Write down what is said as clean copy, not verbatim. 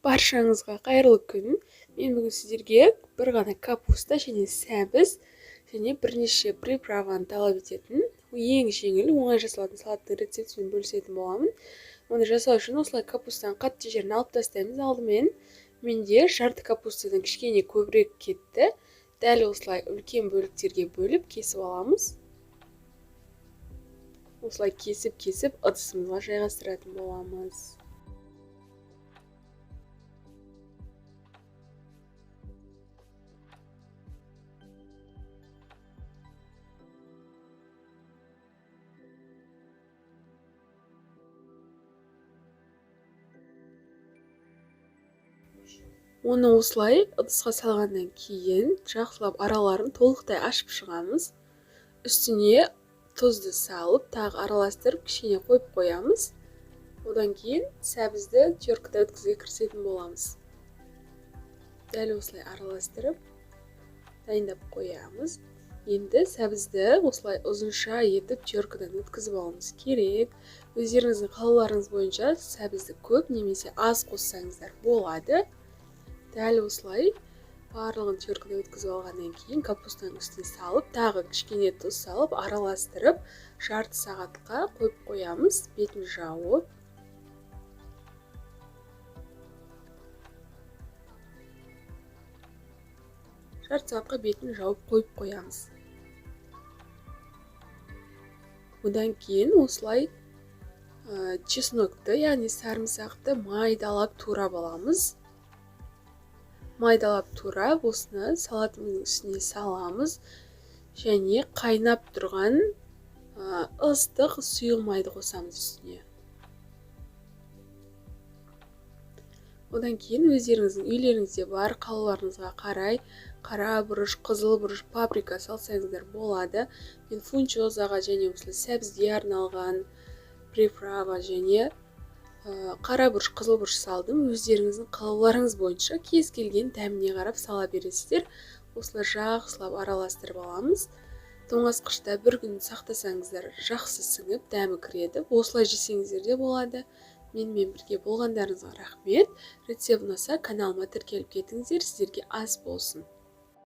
Баршаңызға қайырлы күн. Мен бүгін сіздерге бір ғана капуста және сәбіз және бірнеше приправаны талап ететін ең жеңіл, оңай жасалатын салаттың рецептімен бөлісетін боламын. Оны жасау үшін осылай капустаның қатты жерін алып тастаймыз алдымен. Менде жарты капустадан кішкене көбірек кетті. Дәл осылай үлкен бөліктерге бөліп кесіп аламыз. Осылай кесіп-кесіп ыдысымызға жайғастыратын боламыз. Оны осылай ыдысқа салғаннан кейін жақсылап араларын толықтай ашып шығамыз. Үстіне тұзды салып, тағы араластырып кішкене қойып қоямыз. Одан кейін сәбізді теркада өткізуге кірісетін боламыз. Дәл осылай араластырып дайындап қоямыз. Енді сәбізді осылай ұзынша етіп теркадан өткізіп алуымыз керек. Өздеріңіздің қалауларыңыз бойынша сәбізді көп немесе аз қоссаңыздар болады. Дәл осылай барлығын теркадан өткізіп алғаннан кейін капустаның үстіне салып, тағы кішкене тұз салып, араластырып, жарты сағатқа қойып қоямыз, бетін жауып. Жарты сағатқа бетін жауып қойып қоямыз. Одан кейін осылай чеснокты, яғни сарымсақты майдалап турап аламыз. Майдалап турап, осыны салатымыздың үстіне саламыз және қайнап тұрған ыстық сұйық майды қосамыз үстіне. Одан кейін өздеріңіздің үйлеріңізде бар қалаларыңызға қарай қара бұрыш, қызыл бұрыш, паприка салсаңыздар болады. Мен фунчозаға және осылай сәбізге арналған приправа және қара бұрыш, қызыл бұрыш салдым. Өздеріңіздің қалауларыңыз бойынша кез келген дәміне қарап сала бересіздер. Осылай жақсылап араластырып аламыз. Тоңазытқышта бір күн сақтасаңыздар жақсы сіңіп дәмі кіреді. Осылай жесеңіздер де болады. Менімен бірге болғандарыңызға рахмет. Рецепт ұнаса каналыма тіркеліп кетіңіздер. Сіздерге ас болсын.